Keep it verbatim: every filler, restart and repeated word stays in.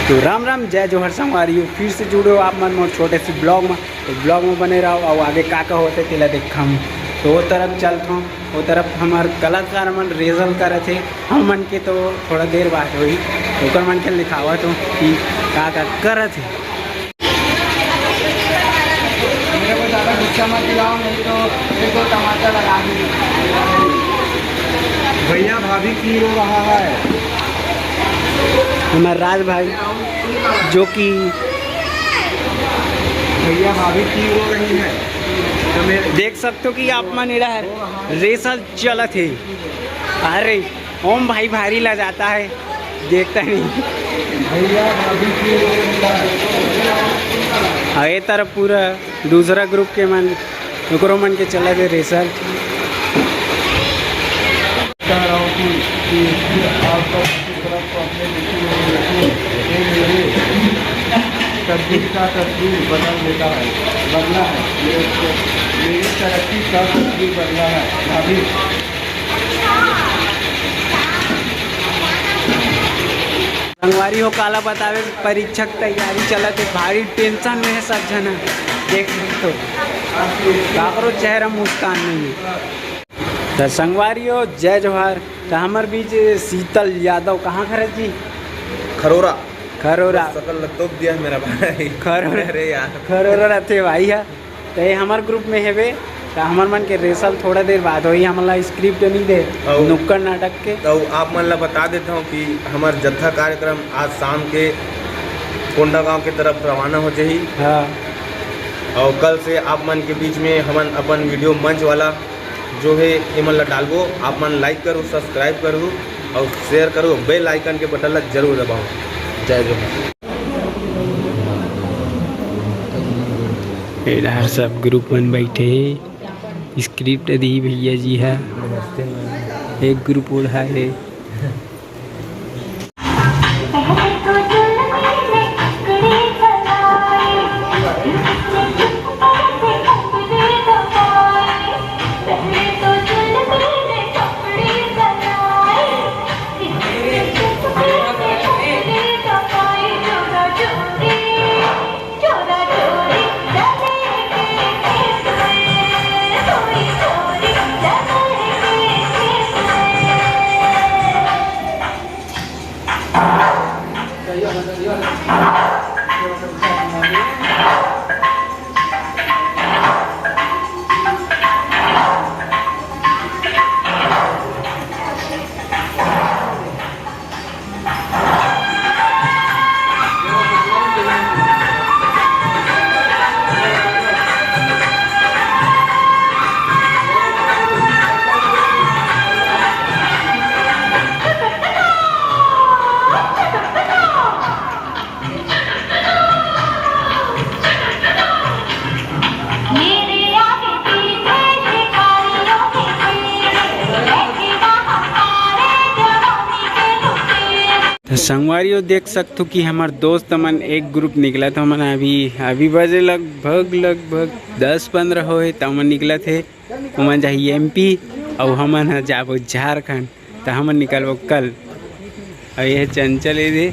तो राम राम, जय जोहार संगवारी हो, फिर से जुड़े हो आप मन मोर छोटे से ब्लॉग में। तो ब्लॉग में बने रहो, अउ आगे का का होथे तेला देखम। तो वो तरफ चलत हूँ, वो तरफ हमार कलाकार मन रेजल करत हे, हम मन के तो थोड़ा देर बाद होही, ओकर मन के लिखावत हूँ कि का का करत हे। मेरे को ज़्यादा गुस्सा मत दिलाओ, नहीं तो एक दो टमाटर लगा दूंगा। भैया भाभी क्यों रो रहा है? हमारा राज भाई, जो कि भैया भाभी क्यों रो रही है? तो मैं देख सकते हो कि आप मन एड़ा है, रेसल चलत हे। अरे ओम भाई भारी ला जाता है, देखता नहीं। भैया भाभी की, अउ ए तरफ पूरा दूसरा ग्रुप के मन, ओकरो मन के चला दे रेसल। कह रहा हूँ कि, कि आप सब की तरफ तो अपने देखिए, देखिए, ये मेरे तकदीर का तस्वीर बदल देता है, बदला है, मेरे, मेरे तरक्की का तस्वीर बदला है। भाभी, संगवारी हो, काला बतावे, परीक्षा के तैयारी चलत हे, भारी टेंशन में हे सब झन ह। देख सकते हो, काकरो चेहरा मुस्कान नहीं है। तो संगवारी हो, जय जोहार। तो हमार बीच शीतल यादव, कहाँ घर है जी? खरोरा। खरोरा। सकल लग तो दिया है मेरा भाई। खरोरा। अरे यार। खरोरा रहते भाई है। तो ये हमार ग्रुप में हेबे, तो हमार मन के रेसल थोड़ा देर बाद होही, हमला स्क्रिप्ट नहीं दे, अउ नुक्कड़ नाटक के। तो आप मन ला बता देता हूँ कि हमार जत्था कार्यक्रम आज शाम के कोंडागांव के तरफ रवाना हो जाही। हाँ। अउ कल से आप मन के बीच में हमन अपन वीडियो मंच वाला जो है, एमन ला डालबो। आप मन लाइक करो, सब्सक्राइब करो अउ शेयर करो, बेल आइकन के बटन ला जरूर दबाओ। जय जोहार। ए डहर सब ग्रुप मन बैठे हे, स्क्रिप्ट दी भैया जी हा, एक ग्रुप ओढ़ा हे। तो संगवारी हो, देख सकथो कि हमर दोस्त मन एक ग्रुप निकलत हे। हमन अभी, अभी बजे लगभग, लगभग दस पंद्रह होए, त हमन निकलत हे। ओमन जाही एमपी, अउ हमन ह जाबो झारखंड। त हमन निकलबो कल। अउ ये चंचल, ये दे,